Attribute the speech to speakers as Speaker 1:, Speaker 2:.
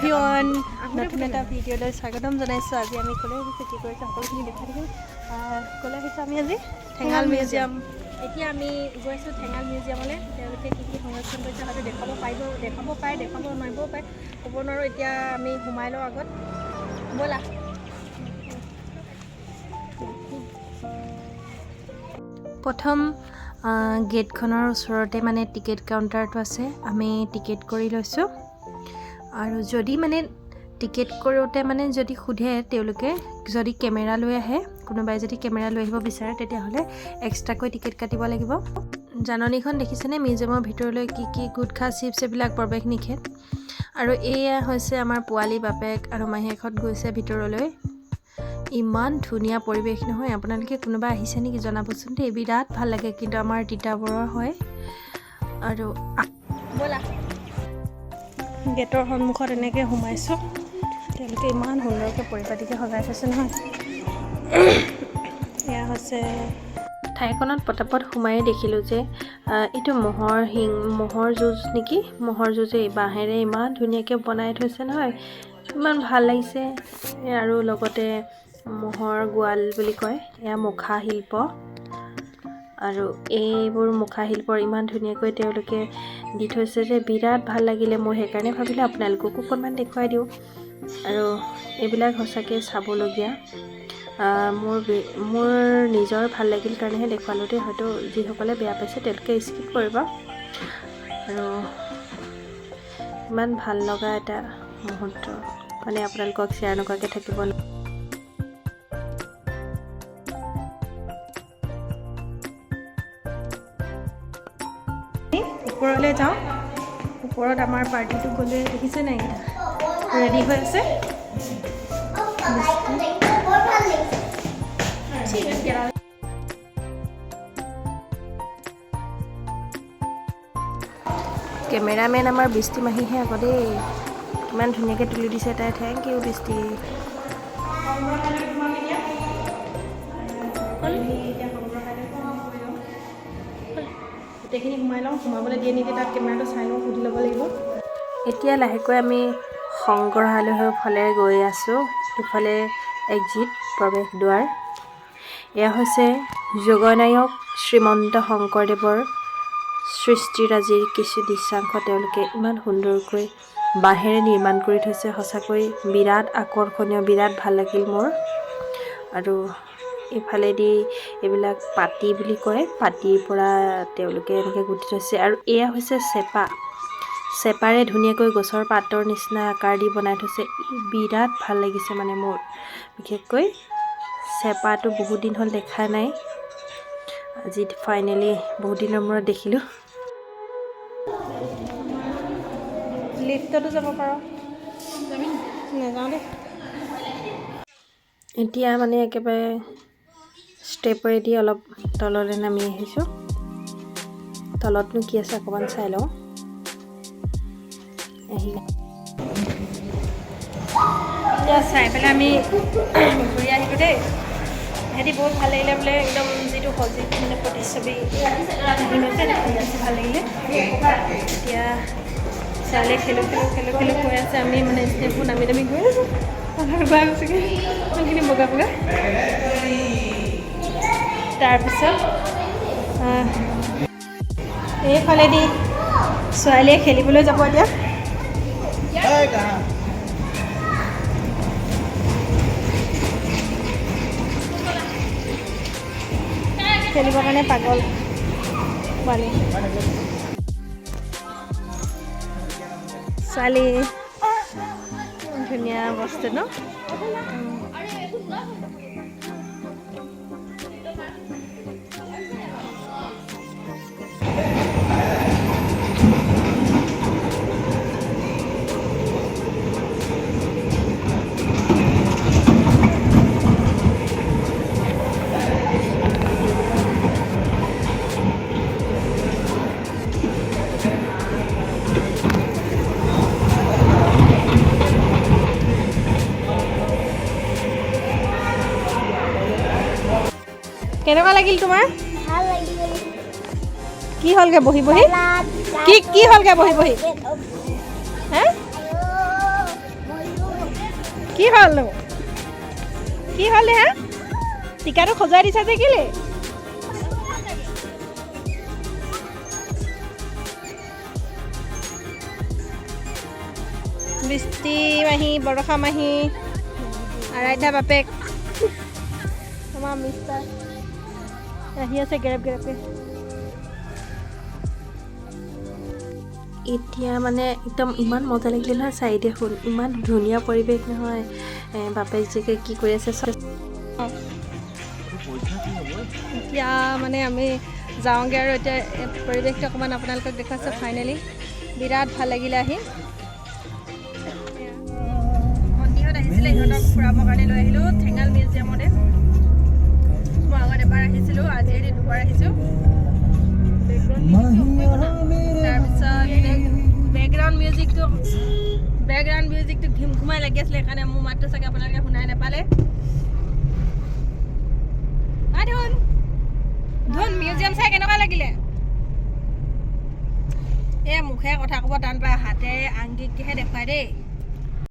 Speaker 1: Everyone, নতুন এটা ভিডিঅ'লৈ স্বাগতম জনাইছোঁ। আজি আমি ক'লৈ আহিছোঁ, কি কৰিছোঁ, সকলোখিনি দেখাই থাকিম। ক'লৈ আহিছোঁ আমি আজি? ঠেঙাল মিউজিয়াম। এতিয়া আমি গৈছোঁ ঠেঙাল মিউজিয়ামলৈ। তেওঁলোকে কি কি সংৰক্ষণ কৰিছে হয়তো দেখুৱাব পাৰিব, দেখুৱাব পাৰে, দেখুৱাব নোৱাৰিবও পাৰে, ক'ব নোৱাৰোঁ। এতিয়া আমি সোমাই লওঁ আগত, ব'লা। প্ৰথম গেটখনৰ ওচৰতে মানে টিকেট কাউণ্টাৰটো আছে। আমি টিকেট কৰি লৈছোঁ আৰু যদি মানে টিকেট কৰোঁতে মানে যদি সোধে তেওঁলোকে, যদি কেমেৰা লৈ আহে কোনোবাই, যদি কেমেৰা লৈ আহিব বিচাৰে, তেতিয়াহ'লে এক্সট্ৰাকৈ টিকেট কাটিব লাগিব। জাননীখন দেখিছেনে? মিউজিয়ামৰ ভিতৰলৈ কি কি, গুটখা, চিপছ এইবিলাক প্ৰৱেশ নিষেধ। আৰু এয়া হৈছে আমাৰ পোৱালি, বাপেক আৰু মাহীয়েকহঁত গৈছে ভিতৰলৈ। ইমান ধুনীয়া পৰিৱেশ নহয়! আপোনালোকে কোনোবা আহিছে নেকি জনাবচোন দেই। বিৰাট ভাল লাগে। কিন্তু আমাৰ তিতাবৰৰ হয় আৰু ব'লা। গেটৰ সন্মুখত এনেকৈ সোমাইছোঁ। তেওঁলোকে ইমান সুন্দৰকৈ পৰিপাটিকৈ সজাই থৈছে নহয়। এয়া হৈছে
Speaker 2: ঠাইখনত পটাপট সোমায়ে দেখিলোঁ যে এইটো ম'হৰ শিং, ম'হৰ যুঁজ নেকি? ম'হৰ যুঁজ এই বাঁহেৰে ইমান ধুনীয়াকৈ বনাই থৈছে নহয়, ইমান ভাল লাগিছে। আৰু লগতে ম'হৰ গোৱাল বুলি কয়। এয়া মুখা শিল্প আৰু এইবোৰ মুখা শিল্পৰ ইমান ধুনীয়াকৈ তেওঁলোকে দি থৈছে যে বিৰাট ভাল লাগিলে মোৰ। সেইকাৰণে ভাবিলোঁ আপোনালোককো অকণমান দেখুৱাই দিওঁ। আৰু এইবিলাক সঁচাকৈ চাবলগীয়া। মোৰ নিজৰ ভাল লাগিল কাৰণেহে দেখুৱালোঁ দেই। হয়তো যিসকলে বেয়া পাইছে তেওঁলোকে স্কিপ কৰিব। আৰু ইমান ভাল লগা এটা মুহূৰ্ত মানে আপোনালোকক শ্বেয়াৰ নকৰাকৈ থাকিব নোৱাৰোঁ।
Speaker 1: ওপৰলৈ যাওঁ। ওপৰত আমাৰ পাৰ্টিটো গ'লে। দেখিছে নাই, এইকেইটা ৰেডি হৈ আছে।
Speaker 3: বৰ ভাল লাগিছে।
Speaker 1: ঠিক আছে।
Speaker 2: কেমেৰামেন আমাৰ বৃষ্টি মাহীহে আকৌ দেই। কিমান ধুনীয়াকৈ তুলি দিছে তাই। Thank U বৃষ্টি।
Speaker 1: সংগ্ৰহালয় সোমাম এতিয়া। আমি এতিয়া সংগ্ৰহালয় সোমাম। গোটেইখিনি সোমাই লওঁ। সোমাবলৈ দিয়ে নিদিয়ে তাত কেমেৰাটো চাই লওঁ, সুধি ল'ব লাগিব।
Speaker 2: এতিয়া লাহেকৈ আমি সংগ্ৰহালয়ৰ ফালে গৈ আছোঁ। ইফালে এক্সিট, প্ৰৱেশ দুৱাৰ। এয়া হৈছে যুগনায়ক শ্ৰীমন্ত শংকৰদেৱৰ সৃষ্টিৰাজিৰ কিছু দৃশ্যাংশ। তেওঁলোকে ইমান সুন্দৰকৈ বাঁহেৰে নিৰ্মাণ কৰি থৈছে। সঁচাকৈ বিৰাট আকৰ্ষণীয়, বিৰাট ভাল লাগিল মোৰ। আৰু এইফালেদি এইবিলাক পাতি বুলি কয়, পাতিৰ পৰা তেওঁলোকে এনেকৈ গুঠি থৈছে। আৰু এয়া হৈছে চেপা। চেপাৰে ধুনীয়াকৈ গছৰ পাতৰ নিচিনা আকাৰ দি বনাই থৈছে। বিৰাট ভাল লাগিছে মানে মোৰ বিশেষকৈ চেপাটো বহুত দিন হ'ল দেখা নাই। আজি ফাইনেলি বহুত দিনৰ মূৰত দেখিলোঁ।
Speaker 1: লিফ্টতো যাব পাৰ। নাযাওঁ দেই।
Speaker 2: এতিয়া মানে একেবাৰে ষ্টেপেদি অলপ তললৈ নামি আহিছোঁ। তলতনো কি আছে অকণমান চাই লওঁ আহি।
Speaker 1: এতিয়া চাই পেলাই আমি ঘূৰি আহিলোঁ দেই। সিহঁতি বহুত ভাল লাগিলে বোলে। একদম যিটো সজীৱ মানে প্ৰতিচ্ছবি বনাইছে, বেছি ভাল লাগিলে। এতিয়া ছোৱালীয়ে খেলোঁ খেলোঁ খেলোঁ খেলোঁ কৈ আছে। আমি মানে ষ্টেপবোৰ নামি নামি গৈ আছোঁ। আমাৰ বগা গৈছেগৈ ইমানখিনি বগা বগা। তাৰপিছত এইফালেদি ছোৱালীয়ে খেলিবলৈ যাব এতিয়া। খেলিবৰ কাৰণে পাগল পোৱালি ছোৱালী। ধুনীয়া বস্তু ন? কেনেকুৱা লাগিল তোমাৰ?
Speaker 3: ভাল লাগিল।
Speaker 1: কি হ'লগে বহি বহি? কি কি হ'লগে বহি বহি? হে? কি হ'লনো? কি হ'ল দেহা? টিকাটো খজুৱাই দিছা যে কেলে? বৃষ্টি মাহী, বৰষা মাহী, আৰাধ্যা বাপেক, আমাৰ মিষ্টাৰ আহি আছে গেৰেপ গেৰেপকে।
Speaker 2: এতিয়া মানে একদম ইমান মজা লাগিলে নহয় চাই দেখোন, ইমান ধুনীয়া পৰিৱেশ নহয়। বাপেক জীয়েকে কি কৰি আছে চব।
Speaker 1: এতিয়া মানে আমি যাওঁগৈ আৰু। এতিয়া এই পৰিৱেশটো অকণমান আপোনালোকক দেখুৱাইছোঁ। ফাইনেলি বিৰাট ভাল লাগিলে আহি। ভণ্টিহঁত আহিছিলে, ইহঁতক ফুৰাবৰ কাৰণে লৈ আহিলোঁ ঠেঙাল মিউজিয়ামতে। মই আগত এবাৰ আহিছিলোঁ, আজি এদিন দুবাৰ আহিছোঁ। তাৰপিছত বেকগ্ৰাউণ্ড মিউজিকটো ঘিম ঘুমাই লাগি আছিলে, সেইকাৰণে মোৰ মাতটো চাগে আপোনালোকে শুনাই নাপালে। হাই ধুন, ধুন, মিউজিয়াম চাই কেনেকুৱা লাগিলে? এই মুখে কথা ক'ব টান পায়, হাতেৰে আংগিকহে দেখুৱাই দেই।